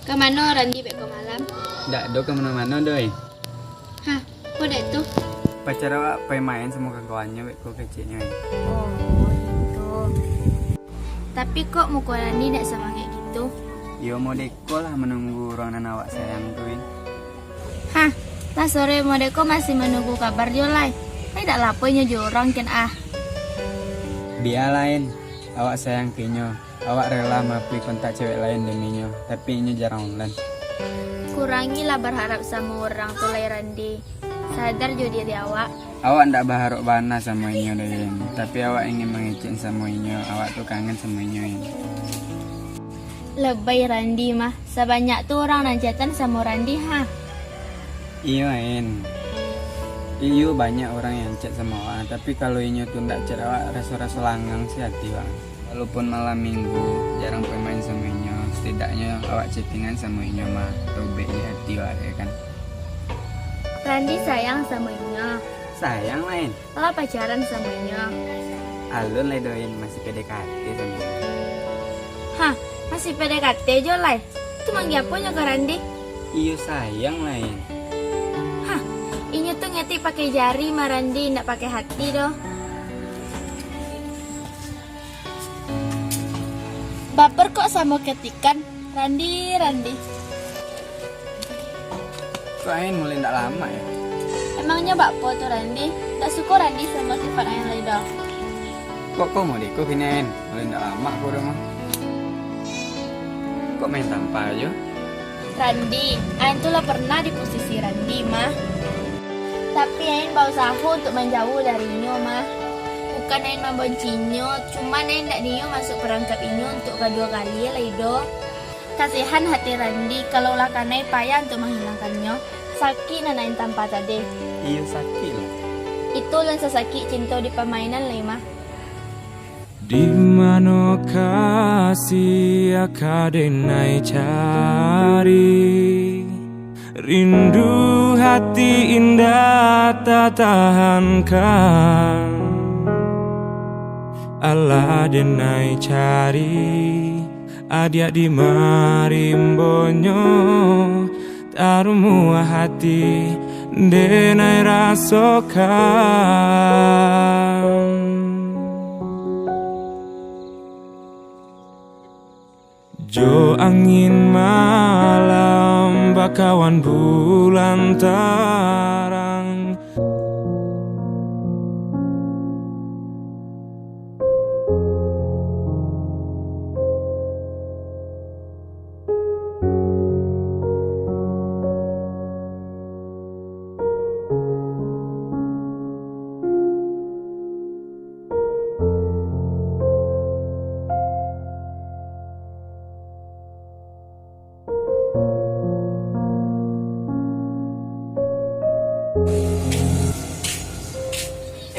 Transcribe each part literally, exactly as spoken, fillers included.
Ka mano Randi beko malam? Ndak do ka mano-mano, Doi. Hah, kok dek tu? Pacar awak pai main samo kawan-kawannyo beko keceknyo, eh. Oh, gitu. Tapi kok muko Randi ndak samangek gitu? Iyo, modeko lah manunggu urang nan awak sayang tu, eh. Hah, lah sore modeko masih manunggu kabar jo lai. Lai dak lapo inyo jo urang kin ah. Bialah, En. Awak sayang ka inyo. Awak rela maakui kontak cewek lain demi inyo, tapi inyo jarang online. Kurangilah barharap samo urang tu lai, Randi. Sadar jo diri awak. Awak ndak baharok bana samo inyo doh, Yen. Tapi awak ingin mangecek samo inyo, awak tu kangen samo inyo, Yen. Lebay Randi mah, sabanyak tu urang nan chatan samo Randi, ha? Iyo, En. Iyo, banyak urang yang chat samo awak, tapi kalau inyo tu ndak chat awak, raso-raso langang sih ati awak. Walaupun malam minggu, jarang pai main samo inyo, setidaknyo awak chattingan samo inyo mah, tobek je ati awak, ya kan? Randi sayang samo inyo. Sayang lah, En. Lah pacaran samo inyo. Alun lai doh, En, masih P D K T samo inyo. Hah, masih P D K T jo lai? Tu manggia apo nyo ka Randi? Iyo, sayang lah, En. Hah, inyo tu ngetik pakai jari mah Randi, ndak pakai hati doh. Baper kok samo ketikan, Randi, Randi. Kok Ain mulai ndak lamak, yo? Emangnyo bak apo tu, Randi? Ndak suko Randi samo sifat Ain lai doh. Kok kau modeko kini, Ain? Mulai ndak lamak kau doh mah. Kok main tampar ajo? Randi, Ain tu lah pernah di posisi Randi mah. Tapi Ain bausaho untuak manjauah dari inyo mah. Bukan Ain mambanci inyo, cuman Ain ndak nio masuak parangkap inyo untuak kaduo kali lai doh. Kasihan hati Randi kalau lah kanai payah untuak manghilangkannyo. Sakik nan Ain tampa tadi. Iyo, sakik lah. Itu nan sasakik cinto di pamainan lai mah. Di mano kasih ka denai cari? Rindu hati indak tatahankan. Alah denai cari, adiak di marimbonyo. Tarumuah hati denai rasokan. Jo angin malam bakawan bulan tarang.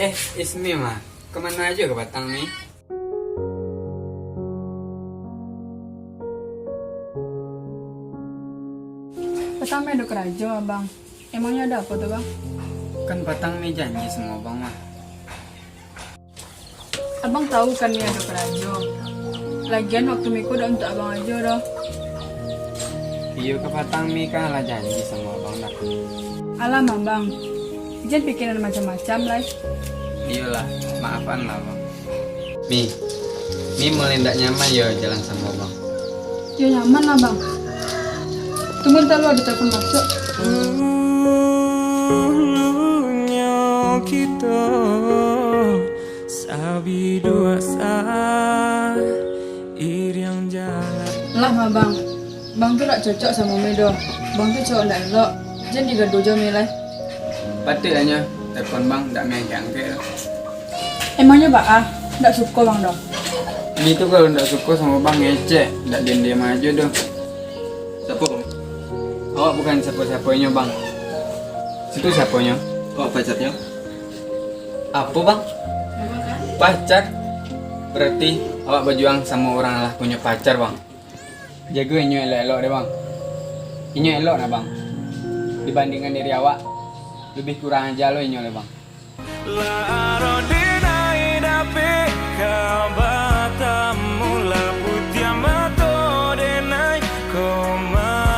Eh, Ismi mah, kemana aja ke patang ni? Patang mi ado karajo, Abang. Emangnya ada apa tuh, Bang? Kan patang mi janji sama Abang mah. Abang tahu kan mi ado karajo. Lagian waktu mi ko dak untuk Abang ajo doh. Iyo, ka patang mi kan lah janji sama Abang dah. Alah mah, Bang. Jan pikiran macam-macam lai. Iyolah, maafan lah, Bang. Mi, Mi mulai ndak nyaman yo jalan samo Abang? Yo nyaman lah, Bang. Tunggu, ntar lu ada telepon masuk. Ulunyo kito sabiduo sairiang jalan. Lah mah, Bang. Bang tu dak cocok samo Mi doh. Bang tu cowok ndak elok. Jan digaduah jo Mi lai. Patuiklah nyo, telepon Bang ndak Mi angkek-angkek doh. Emangnyo baa, ndak suko Bang doh? Mi tu kalau ndak suko samo Bang ngecek, ndak diam-diam ajo doh. Sapo, Bang? Awak bukan siapo-siaponyo, Bang. Situ siaponyo? Awak pacarnyo. Apo, Bang? Pacar? Berarti awak bajuang samo urang lah punyo pacar, Bang. Jago inyo elok-elok deh, Bang. Inyo elok nah, Bang. Dibandingkan diri awak, lebih kurang aja lo inyo leh, Bang. Lah aro denai dapek ka batamu, lah putiah mato denai ko ma-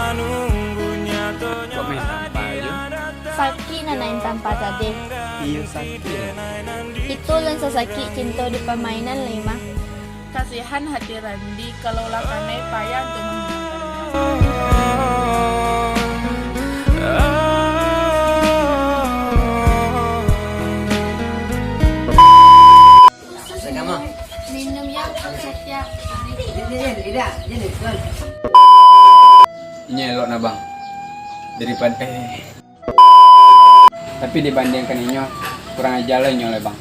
Sakik nan lain tanpa sadih. Iyo, sakik. Itu nan sasakik cinto di pamainan lai mah. Kasihan hati Randi, kalau lah kanai payah untuk manggambarnyo. Minum yo satiap hari. Inyo elok nah, Bang. Daripado, eh. Tapi dibandiangkan inyo, kurang aja lah inyo lai, Bang.